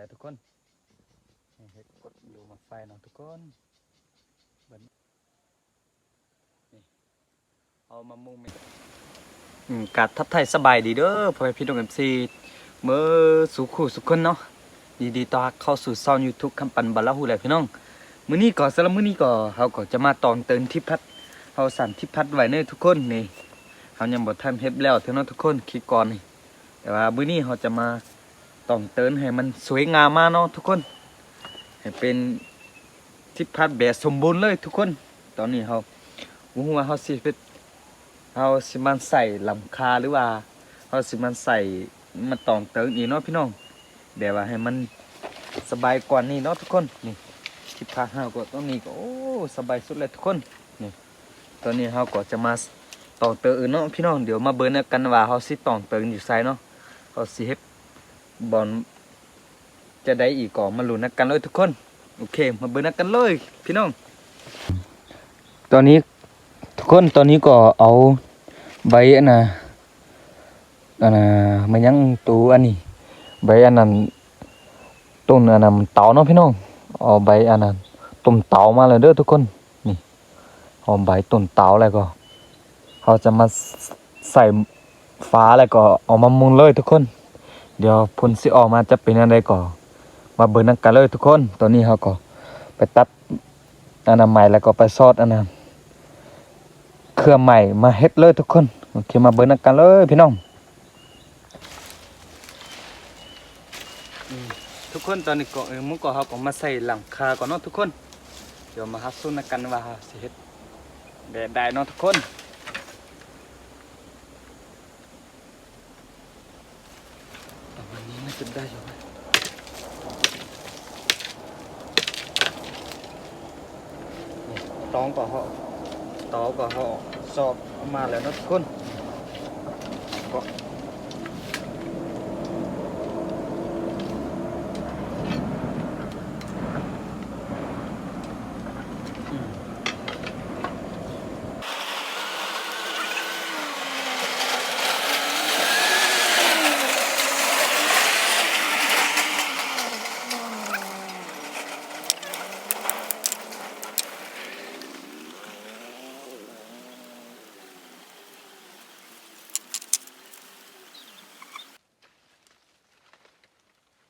ທຸກຄົນ ເຮັດກົດຢູ່ໝາກໄຟເນາະທຸກຄົນ. ບັດນີ້ ເອົາມາມຸງແມ່ນ ອືມ ກາບທັກທາຍສະບາຍດີເດີ ພໍ່ແມ່ພີ່ນ້ອງເອັຟຊີ ເໝິດສູ່ຄູ່ສູ່ຄົນເນາະ. ຍິນດີຕ້ອນຮັບເຂົ້າສູ່ຊ່ອງຢູທູບຄຳປັນບາລາຫູແຫຼະພີ່ນ້ອງ. ມື້ນີ້ກໍ ສຳລັບມື້ນີ້ກໍ ເຮົາກໍຈະມາຕ່ອງເຕີມທິດພັດ ເຮົາສ້າງທິດພັດໄວ້ເນີທຸກຄົນ. ນີ້ ເຮົາຍັງບໍ່ທັນເຮັດແລ້ວເທື່ອເນາະທຸກຄົນ ຄລິບກ່ອນນີ້. ແຕ່ວ່າມື້ນີ້ເຮົາຈະມາຕ່ອງເຕີມໃຫ້ມັນສວຍງາມມາເນາະທຸກຄົນ ໃຫ້ເປັນທິດພັດແບບສົມບູນເລີຍທຸກຄົນ. ຕອນນີ້ເຮົາບໍ່ຮູ້ວ່າເຮົາຊິເຮັດ ເຮົາຊິມາໃສ່ຫຼັງຄາ ຫຼືວ່າເຮົາຊິມາໃສ່ ມາຕ່ອງເຕີມອີກເນາະພີ່ນ້ອງ ແບບວ່າໃຫ້ມັນສະບາຍກວ່ານີ້ເນາະທຸກຄົນ. ນີ້ ທິດພັດເຮົາກໍ ຕອນນີ້ກໍ ໂອ້ ສະບາຍສຸດແລ້ວທຸກຄົນ. ນີ້ ຕອນນີ້ເຮົາກໍຈະມາຕ່ອງເຕີມອີກເນາະພີ່ນ້ອງ. ດຽວມາເບິ່ງນຳກັນວ່າເຮົາຊິຕ່ອງເຕີມຢູ່ໃສເນາະ ເຮົາຊິເຮັດບ່ອນຈັ່ງໃດອີກ ກໍມາລຸ້ນນຳກັນເລີຍທຸກຄົນ. ໂອເຄ ມາເບິ່ງນຳກັນເລີຍພີ່ນ້ອງ. ຕອນນີ້ທຸກຄົນ ຕອນນີ້ກໍເອົາໃບອັນນ່າ ອັນນ່າ ແມ່ນຫຍັງ ໂຕອັນນີ້ ໃບອັນນັ້ນ ຕົ້ນອັນນັ້ນເຕົາເນາະພີ່ນ້ອງ. ເອົາໃບອັນນັ້ນ ຕົ້ນເຕົາມາແລ້ວເດີທຸກຄົນ. ນີ້ ເອົາໃບຕົ້ນເຕົາ ແລ້ວກໍເຮົາຈະມາໃສ່ຝາ ແລ້ວກໍເອົາມາມຸງເລີຍທຸກຄົນ. ດຽວຜົນຊິອອກມາຈະເປັນແນວໃດ ກໍມາເບິ່ງນຳກັນເລີຍທຸກຄົນ. ຕອນນີ້ເຮົາກໍໄປຕັດອັນນັ້ນໄມ້ ແລ້ວກໍໄປຊອດອັນນັ້ນ ເຄື່ອງໄມ້ມາເຮັດເລີຍທຸກຄົນ. ໂອເຄ ມາເບິ່ງນຳກັນເລີຍພີ່ນ້ອງ. ອືມ ທຸກຄົນ ຕອນນີ້ກໍ ເອີ ໝູ່ກໍເຮົາກໍມາໃສ່ຫຼັງຄາກ່ອນເນາະທຸກຄົນ. ດຽວມາຮັບຊົມນຳກັນວ່າເຮົາຊິເຮັດແບບໃດເນາະທຸກຄົນ. ປະມານນີ້ໜ້າຈະໄດ້ຢູ່. ຕອງກໍເຮົາ ຕອງກໍເຮົາຊອກອອກມາແລ້ວເນາະທຸກຄົນ. ກໍ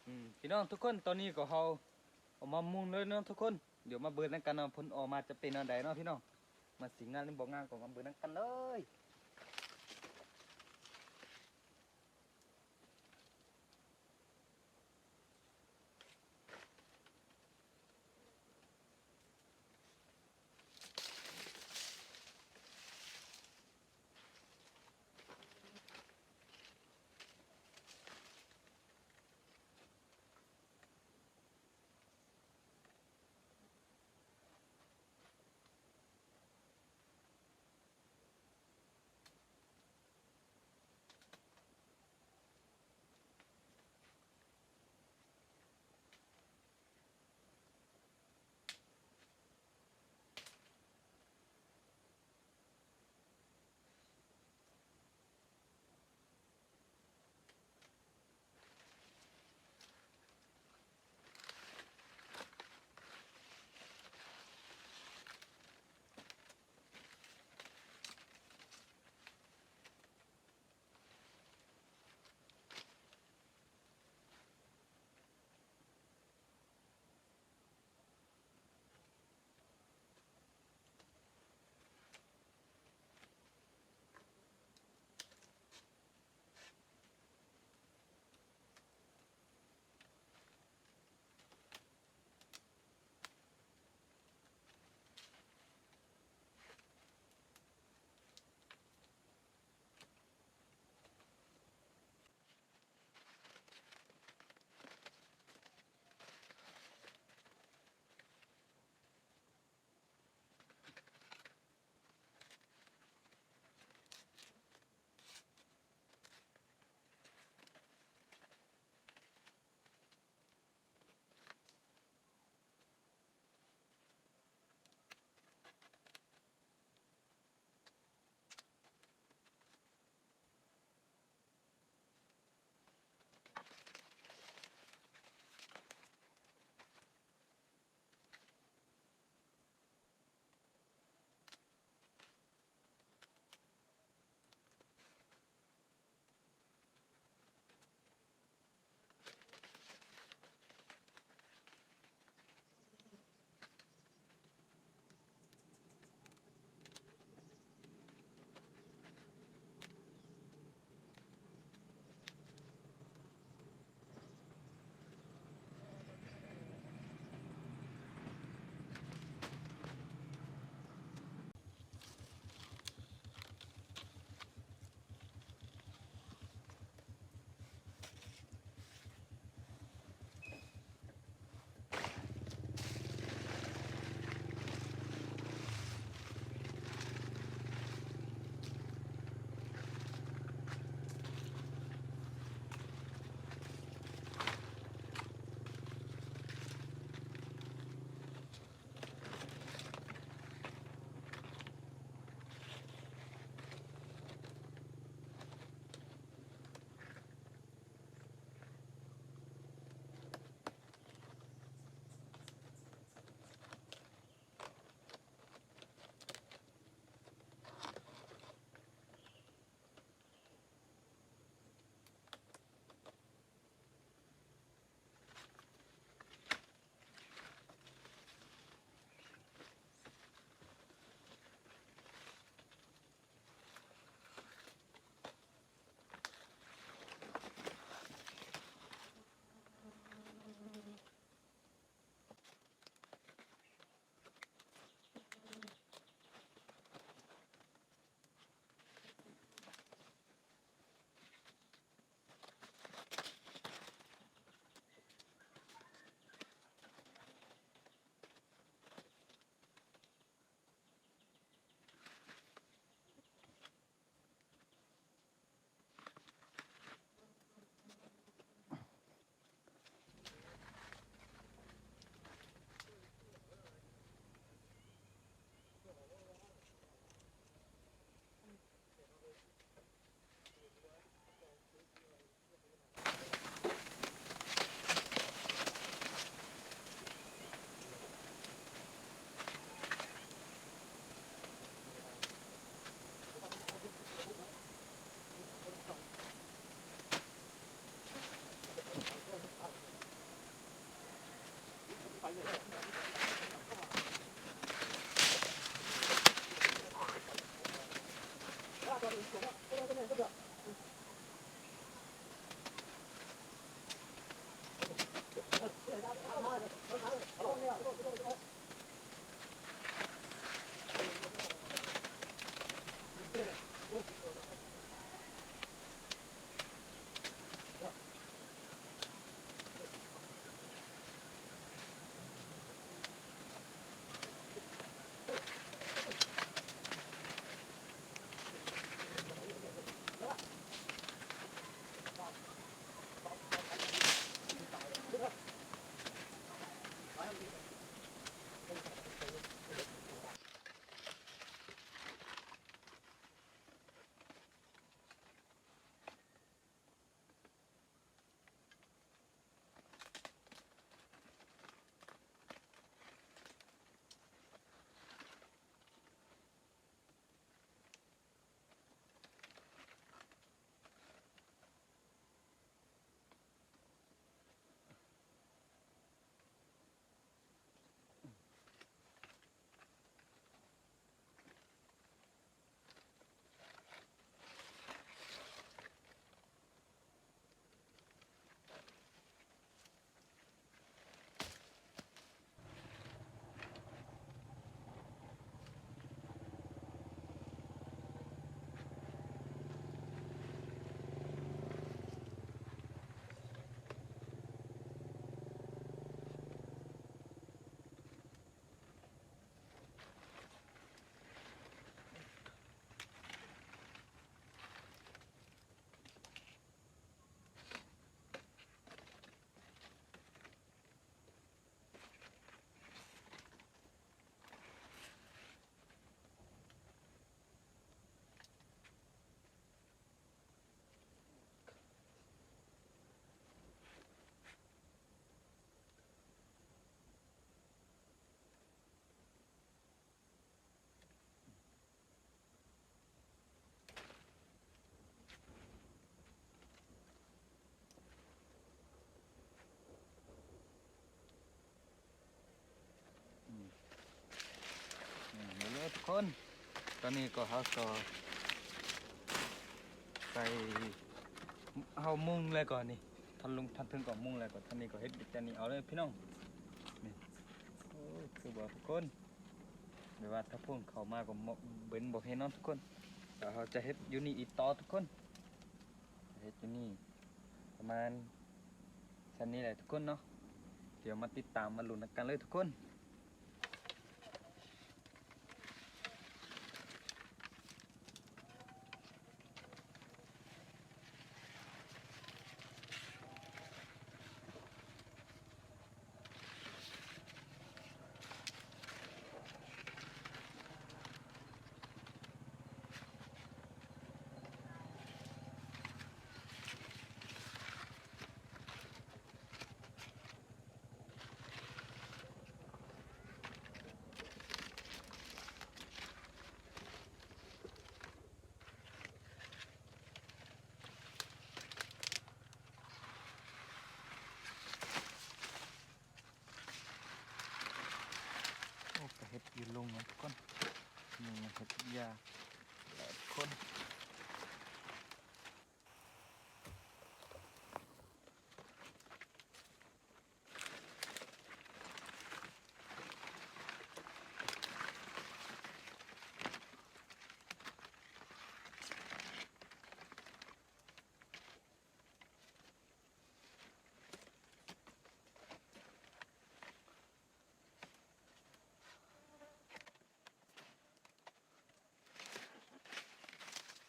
ອືມ ພີ່ນ້ອງທຸກຄົນ ຕອນນີ້ກໍເຮົາເອົາມາມຸງເລີຍເນາະທຸກຄົນ. ດຽວມາເບິ່ງນຳກັນວ່າຜົນອອກມາຈະເປັນແນວໃດເນາະພີ່ນ້ອງ. ມັນຊິງາມຫຼືບໍ່ງາມກໍມາເບິ່ງນຳກັນເລີຍ. ອ ອືມ ອືມ ເບິ່ງເດີທຸກຄົນ ຕອນນີ້ກໍເຮົາກໍໃສ່ ເຮົາມຸງແລ້ວກໍນີ້ ທ່ານລຸງທ່ານເທິງກໍມຸງແລ້ວກໍ ທ່ານນີ້ກໍເຮັດແບບນີ້ເອົາເລີຍພີ່ນ້ອງ ນີ້ ໂອ້ ຄືບໍ່ທຸກຄົນ ແບບວ່າຖ້າເພິ່ນເຂົ້າມາກໍເປັນບໍ່ເຫັນເນາະທຸກຄົນ ແລ້ວເຮົາຈະເຮັດຢູ່ນີ້ອີກຕໍ່ທຸກຄົນ ເຮັດຢູ່ນີ້ປະມານຊ່ຳນີ້ແຫຼະທຸກຄົນເນາະ ດຽວມາຕິດຕາມມາລຸ້ນນຳກັນເລີຍທຸກຄົນ. ໂອ້ ກະເຮັດຢູ່ລຸງນະທຸກຄົນ ລຸງເຮັດຢາທຸກຄົນ. ໂ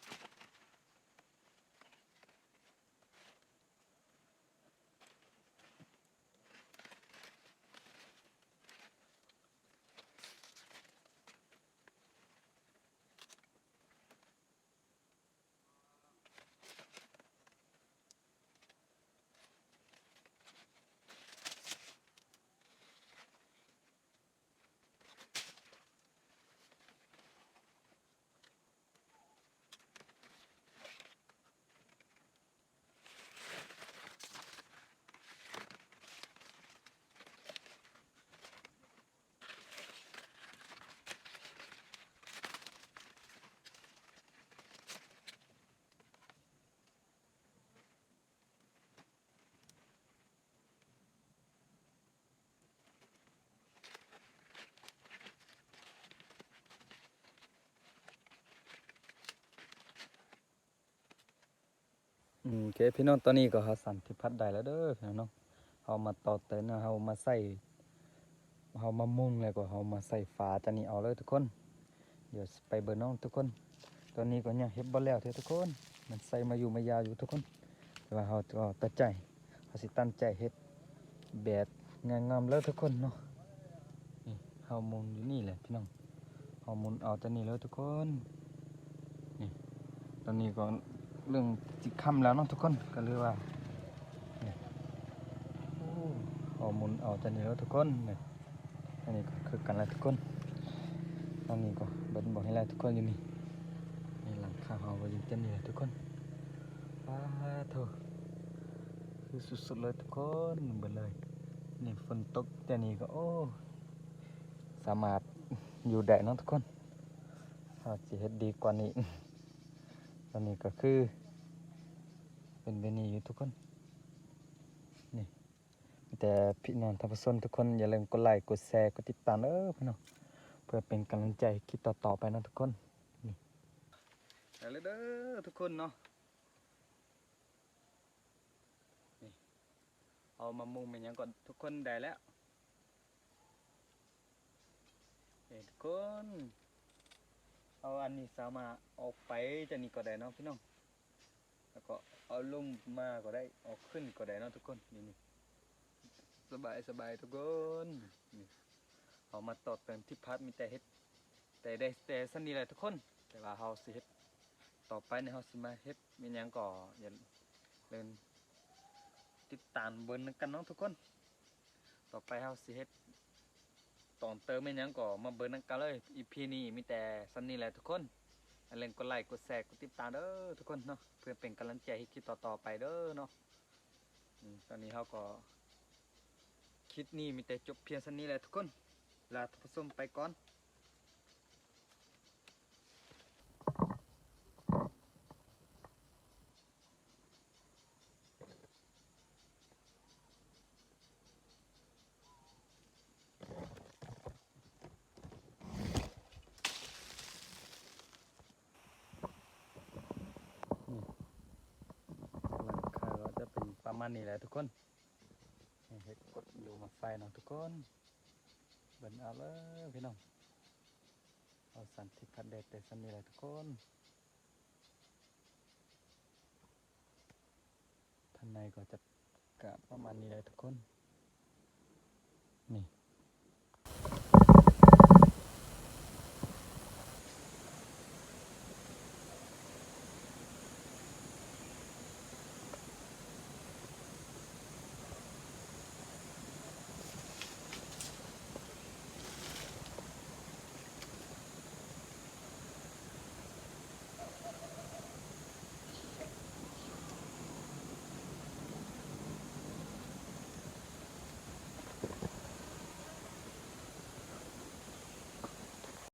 ໂອເຄພີ່ນ້ອງ, ຕອນນີ້ກໍເຮົາສັນທິພັດໄດ້ແລ້ວເດີພີ່ນ້ອງເນາະ. ເຮົາມາຕໍ່ເຕີມນະ, ເຮົາມາໃສ່ ເຮົາມາມຸງແລ້ວກໍເຮົາມາໃສ່ຝາຈາກນີ້ເອົາເລີຍທຸກຄົນ. ດຽວຊິໄປເບິ່ງເນາະທຸກຄົນ. ຕອນນີ້ກໍຍັງເຮັດບໍ່ແລ້ວເທື່ອທຸກຄົນ, ມັນໃສ່ມາຢູ່ມາຍາວຢູ່ທຸກຄົນ, ແຕ່ວ່າເຮົາກໍຕັ້ງໃຈ ເຮົາຊິຕັ້ງໃຈເຮັດແບບງາມໆເລີຍທຸກຄົນເນາະ. ນີ້ເຮົາມຸງຢູ່ນີ້ແຫຼະພີ່ນ້ອງ, ເຮົາມຸງເອົາແຕ່ນີ້ເລີຍທຸກຄົນ. ນີ້ ຕອນນີ້ກໍເລີ່ມຊິຄ່ຳແລ້ວເນາະທຸກຄົນ, ກໍເລີຍວ່າ ນີ້ ໂອ້ ເຮົາມຸງເອົາແຕ່ນີ້ເລີຍທຸກຄົນ. ນີ້ ອັນນີ້ກໍຄືກັນແຫຼະທຸກຄົນ. ອັນນີ້ກໍເບິ່ງບໍ່ເຫັນແລ້ວທຸກຄົນ, ຢູ່ນີ້ ນີ້ຫຼັງຄາເຮົາກໍຢູ່ແຕ່ນີ້ແຫຼະທຸກຄົນ. ປາໂທ້ ຄືສຸດໆເລີຍທຸກຄົນ, ເບິ່ງເລີຍ. ນີ້ຝົນຕົກແຕ່ນີ້ກໍ ໂອ້ ສາມາດຢູ່ໄດ້ເນາະທຸກຄົນ. ເຮົາຊິເຮັດດີກວ່ານີ້. ຕອນນີ້ກໍຄືເປັນແບບນີ້ຢູ່ທຸກຄົນ. ນີ້ ມີແຕ່ພີ່ນ້ອງທ່ານຜູ້ຊົມທຸກຄົນ ຢ່າລືມກົດໄລ ກົດແຊ ກົດຕິດຕາມເດີພີ່ນ້ອງ, ເພື່ອເປັນກຳລັງໃຈຄລິບຕໍ່ໆໄປເນາະທຸກຄົນ. ນີ້ ໄດ້ແລ້ວເດີທຸກຄົນເນາະ. ນີ້ ເອົາມາມຸງແມ່ນຫຍັງກໍທຸກຄົນໄດ້ແລ້ວ. ນີ້ທຸກຄົນ ເອົາອັນນີ້ສາມາດອອກໄປຈາກນີ້ກໍໄດ້ເນາະພີ່ນ້ອງ, ແລ້ວກໍເອົາລົງມາກໍໄດ້ ເອົາຂຶ້ນກໍໄດ້ເນາະທຸກຄົນ. ນີ້ ນີ້ ສະບາຍ ສະບາຍທຸກຄົນ. ນີ້ ເຮົາມາຕໍ່ເຕີມທີ່ພັດ ມີແຕ່ເຮັດ ແຕ່ໄດ້ແຕ່ສ່ຳນີ້ແຫຼະທຸກຄົນ, ແຕ່ວ່າເຮົາຊິເຮັດ ຕໍ່ໄປນີ້ເຮົາຊິມາເຮັດແມ່ນຫຍັງກໍຢ່າລືມຕິດຕາມເບິ່ງນຳກັນເນາະທຸກຄົນ. ຕໍ່ໄປເຮົາຊິເຮັດຕອນເຕີມແມ່ນຫຍັງກໍມາເບິ່ງນຳກັນເລີຍ. ອີພີນີ້ມີແຕ່ສ່ຳນີ້ແຫຼະທຸກຄົນ, ຢ່າລືມກົດໄລ ກົດແຊ ກົດຕິດຕາມເດີທຸກຄົນເນາະ, ເພື່ອເປັນກຳລັງໃຈເຮັດຄລິບຕໍ່ໆໄປເດີເນາະ. ອືມ ຕອນນີ້ເຮົາກໍ ຄລິບນີ້ມີແຕ່ຈົບພຽງສ່ຳນີ້ແຫຼະທຸກຄົນ, ລາທ່ານຜູ້ຊົມໄປກ່ອນ. ຫຼັງຄາກໍຈະເປັນປະມານນີ້ແຫຼະທຸກຄົນ. ເຮັດກົດຢູ່ໝາກໄຟເນາະທຸກຄົນ, ເບິ່ງເອົາເລີຍພີ່ນ້ອງ. ເຮົາສັນທິພັດໄດ້ແຕ່ສ່ຳນີ້ແຫຼະທຸກຄົນ. ທາງໃນກໍຈະກະປະມານນີ້ແຫຼະທຸກຄົນ. ນີ້